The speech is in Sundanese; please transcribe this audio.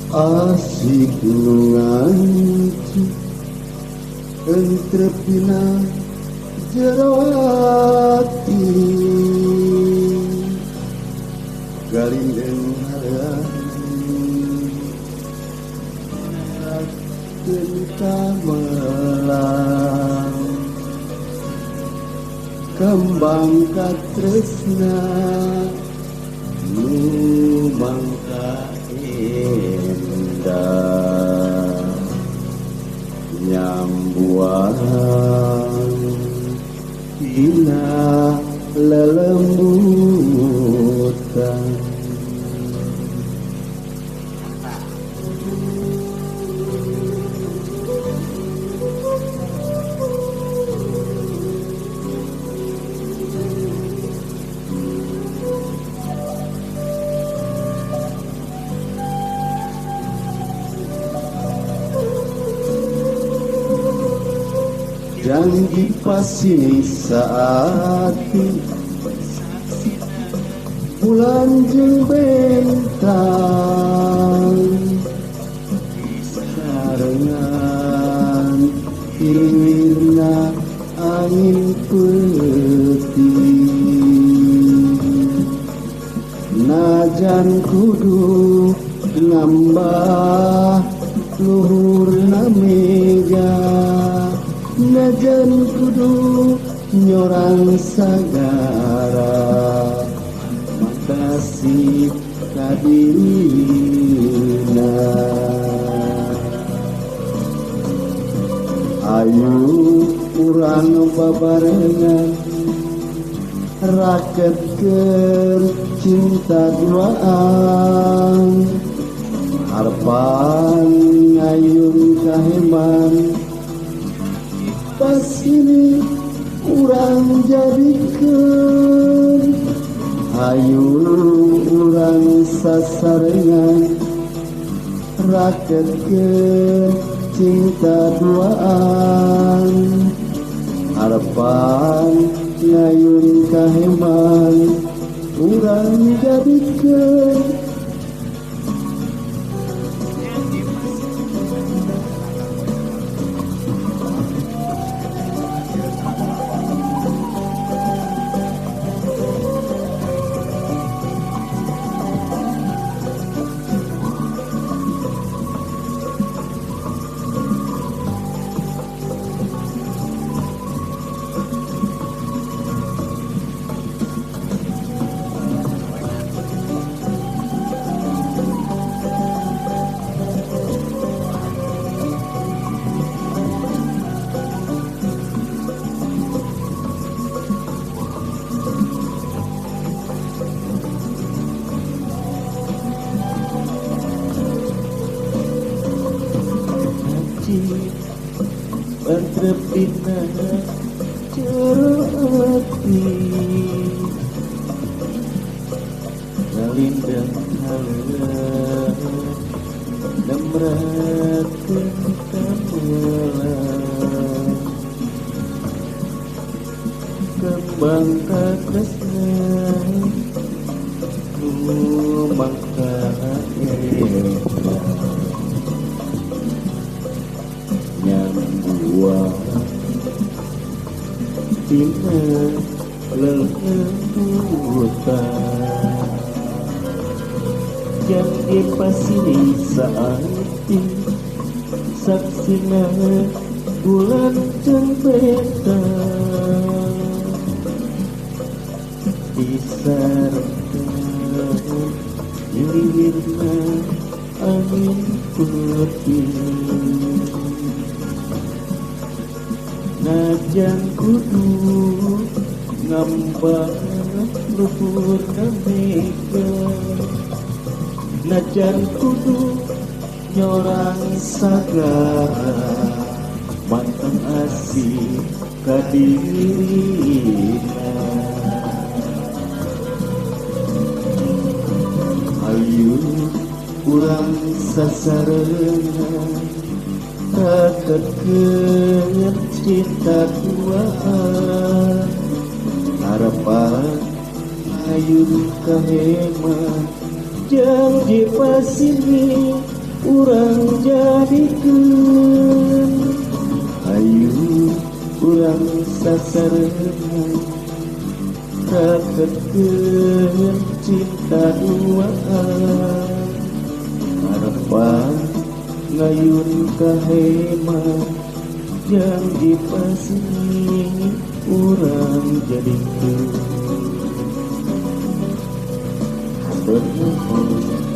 Asik nu nganci entrep dina jero ati galindeng halean kamelang kembang katresna nu mangka indah nyambuang dina lelembutan. Janji pasini saati bulan jeung bentang sarengan hilirna angin peuting najan kudu nambah luhurna mega najan kudu nyorang sagara makasih kadirina. Ayu urang babarengan raketkeun cinta duaan harapan ngayun kaheman pas ini urang jadikeun. Hayu urang sasarengan raketkeun cinta duaan harapan ngayun kaheman urang jadikeun. Entrep dina jero ati galindeng haleun nemratkeun kamelang kembang katresna nu mangka endah nyambuang dina lelembutan. Janji pasini saati saksina bulan jeung bentang disarengan nyilirna angin peuting najan kudu ngambang luhurna mega najan kudu nyorang sagara manteng asih kadirina. Ayu urang sasarengan raketkeun cinta duaan harapan ayun kahema janji pasini Urang jadikeun, hayu urang sasarengan, raketkeun cinta duaan. Harapan ngayun ka hema, janji pasti urang jadikeun. Hatur nuhun.